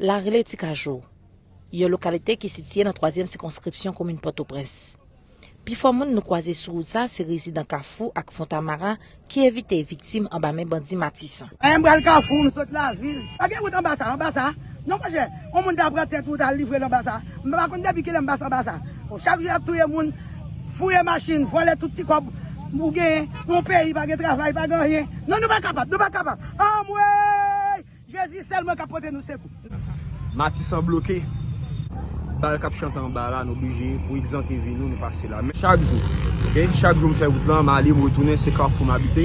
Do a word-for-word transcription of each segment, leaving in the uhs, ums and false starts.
Larele Ti Kajo, yon lokalite ki sitiye nan twazyèm sikonskripsyon komin Pòtoprens. Pifò moun nou kwaze sou wout sa se rezidan Kafou ak Fontamara ki evite viktim anba men bandi Matisan. Anyen m pral Kafou, m sot lavil. Pa gen wout anba sa, anba sa. Non, monchè, yon moun ta pran tèt ou, ta livre l anba sa. M pa konn depi kilè m pase anba sa. Bon, chak jou y ap touye moun, fouye machin, vòlè tout ti kòb ou genyen. Yon peyi pa gen travay, pa gen anyen. Non, nou pa kapab, nou pa kapab. Anmwey! Jezi sèl mwen k ap pote nou sekou. Matisan bloke. Bal k ap chante anba la, nou oblije pou egzante vi nou, nou pase la. Men chak jou, oke, chak jou m fè wout lan, m ale, m retounen, se Kafou m abite.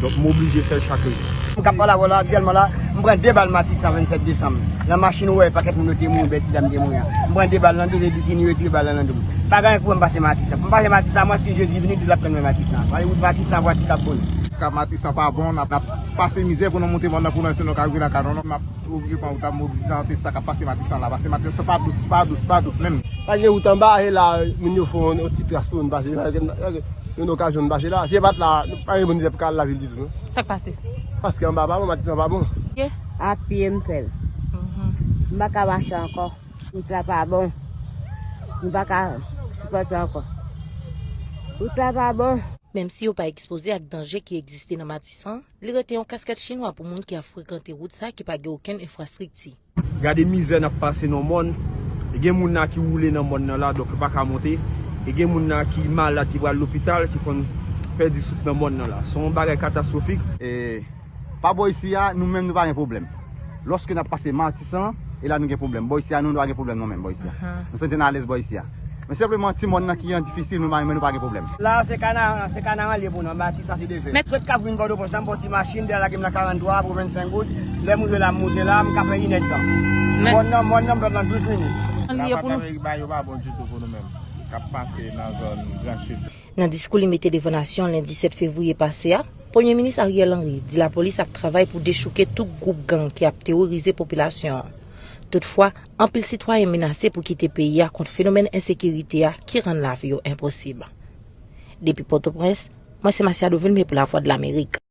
Donk, m oblije fè l chak jou. M k ap pale avè w la, aktyèlman la, m pran de bal Matisan vennsèt desanm. Nan machin ou wè pakèt moun yo te mouri, bèl ti dam te mouri an. M pran de bal nan do, de bikini, retire bal lan nan do m. Pa gen anyen pou m pase Matisan. Pou m pase Matisan, mwen si Jezi vini, di l ap tann mwen Matisan. Pale wout Matisan, vwati k ap bon. Jiska Matisan pa bon, n ap, n ap pase mizè pou nou monte mòn nan, pou nou, si nou ka rive lakay nou, non, m ap oblije pran wout la, m oblije tante sa k ap pase Matisan la, paske Matisan pa dous, pa dous, pa dous menm. Pa gen wout anba, e la, moun yo fè yon, yon ti tras pou nou pase, pa gen, pa gen, yon okazyon nou pase la. Si e pa t la, nou pa gen moun ki t ap ka al lavil ditou, non. Sa k pase? Paske anba pa bon, Matisan pa bon. Ye? A pye m fè l. Mhm. M pa ka mache ankò. Wout la pa bon. M pa ka sipòte ankò. Wout la pa bon. Menm si yo pa ekspoze ak danje ki egziste nan Matisan, li rete yon kaskèt chinwa pou moun ki ap frekante wout sa ki pa gen okenn enfrastrikti. Gade mizè n ap pase nan mòn. E gen moun la ki woule nan mòn nan la, donk yo pa ka monte. E gen moun la ki malad, ki pral lopital, ki konn pèdi souf nan mòn nan la. Se yon bagay katastwofik. E pa bò isi a, nou menm nou pa gen pwoblèm. Lòske n ap pase Matisan, e la nou gen pwoblèm. Bò isi a, nou, nou pa gen pwoblèm non menm, bò isi a. Mhm. Nou santi n alèz bò isi a. Men senpleman, ti mòn nan ki an difisil, nou pa, men nou pa gen pwoblèm. La, se Kanaran, se Kanaran l ye pou nou, Matisan se dezè. Mèt. Sot Kafou vin Pòtoprens la, m pran ti machin, dèyè la gen m nan karannntwa pou vennsenk goud. Lè m rive la, m moute la, m ka fè inèdtan. Mèsi. Mòn nan, mòn nan, m fè l nan douz minit. An li ye pou nou. Lapat Amerik ba yo pa bon ditou pou nou menm, k ap pase nan zòn Gran Sid. Nan diskou li mete devan nasyon lendi sèt fevriye pase a, Premye Minis Ariel Henry di lapolis ap travay pou dechouke tout gwoup gang ki ap teworize popilasyon an. Toutfwa, anpil sitwayen menase pou kite peyi a kont fenomèn ensekirite a ki rann lavi yo enposib. Depi Pòtoprens, mwen se Masiado Vilmé pou Lavwadlamerik.